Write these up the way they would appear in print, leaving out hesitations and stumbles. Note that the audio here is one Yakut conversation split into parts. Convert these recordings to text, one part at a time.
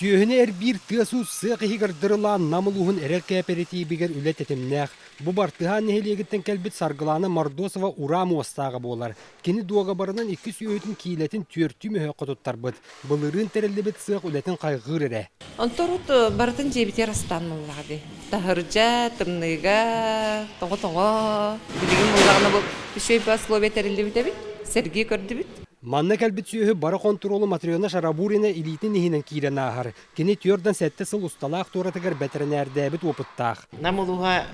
Сүөһүнү эрбиир тыас-уус сыах иһигэр дырылаан Нам улууһун Эрэл кээпэрэтиибигэр үлэ тэтимнээх. Бу Бартыһаан нэһилиэгиттэн кэлбит Саргылаана Мордосова ураа муостааҕа буолар. Кини дуогабарынан икки сүөһүтүн киилэтин түөртүү мөһөөххө туттарбыт. Былырыын тэриллибит сыах үлэтин хайҕыыр эрэ. Онтон урут барытын дьиэбитигэр астаан буллаҕа дии. Таһырдьа, тымныыга, тоҥо-тоҥо. Билигин буллаҕына бу үчүгэй условия тэриллибит эбит. Сэргии көрдүбүт. Манна кэлбит сүөһү бары хонтуруолу Матрена Шарабурина илиитин иһинэн киирэн ааһар. Кини 47 сыл усталаах туоратыгар бэтэринээрдээбит уопуттаах. Нам улууһа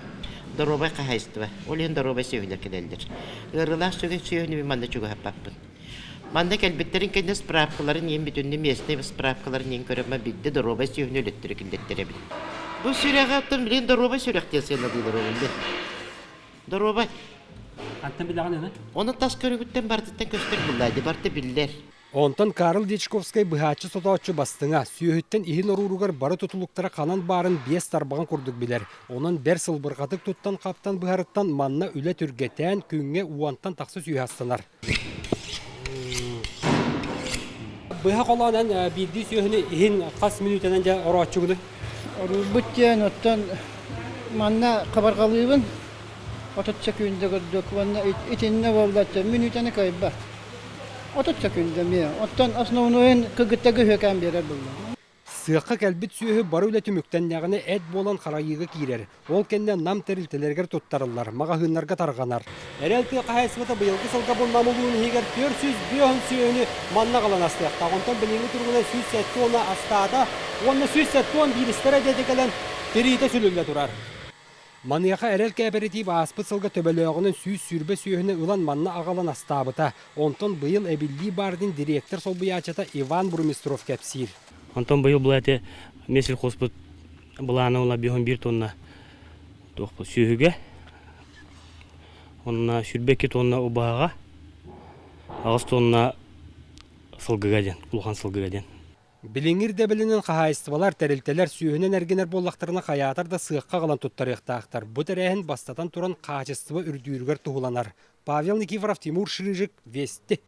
доруобай хаһаайыстыба. Ол иһин доруобай сүөһүлэр кэлэллэр. Ыарыылаах сүгэ сүөһүнү мин манна чугаһаппаппын. Манна кэлбиттэрин кэннэ справкаларын иһин бүтүннүү местнэй справкаларын иһин көрөммө биирдэ доруобай сүөһүнү өлөттөрө киллэртэрэбин. Бу сүрэҕи оттон билигин доруобай сүрэх диэн сыаналыылар ол Доруобай. Хантан билэҕин аны? Ону тас көрүгүттэн барытыттан көстөр булла барыта биллэр. Онтон Карл Дьячковскай быһааччы сотооччу бастыҥа, сүөһүттэн иһин орууругар бары тутулуктара ханан баарын биэс тарбаҕын курдук билэр. Онон бэр сылбырҕатык туттан-хаптан быһарыттан манна үлэ түргэтээн, күҥҥэ уонтан тахса сүөһү астанар. Быһа холоон эн биирдии сүөһүнү иһин хас мүнүүтэнэн дьэ орооччугунуй? Оруурбут диэн оттон манна хабарҕалыыбын 30 секунда курдук уонна итиннэ буолла мүнүүтэни кыайбат. 30 секунда эмиэ. Оттон основнойун кыргыттарга үһүөкээн биэрэр буолла. Сыахха кэлбит сүөһү бары үлэ түмүктэннэҕинэ эт буолан харайыыга киирэр. Ол кэннэ Нам тэрилтэлэригэр туттарыллар, маҕаһыыннарга тарҕанар. Эрэл тыа хаһаайыстыбата быйылгы сылга бу Нам улууһун иһигэр 450 сүөһүнү манна аҕалан астыахтаах. Онтон билиҥҥи туругунан 170 астаата уонна 171-истэрэ диэки кэлэн тириитэ сүлүллэ турар. Маныаха Эрэл кээпэрэтиип ааспыт сылга төбөлөөҕүнэн 120 сүөһүнү ылан манна аҕалан астаабыта. Онтон быйыл эбиллии баардын дириэктэр солбуйааччыта Иван Бурмистров кэпсиир. Онтон быйыл была эти месельхозпут былаана ула 51 тонна туох сүөһүгэ, онно 22 тонна убаһаҕа, 8 тонна сылгыга диэн, улахан сылгыга диэн. Билиҥҥи ирдэбилинэн хаһаайыстыбалар, тэрилтэлэр сүөһүнэн эргинэр буоллахтарына хайаатар да сыахха аҕалан туттарыахтаахтар. Бу тэрээһин бастатан туран хаачыстыба үрдүүрүгэр туһуланар. Павел Никифоров, Тимур Шрижик, Вести.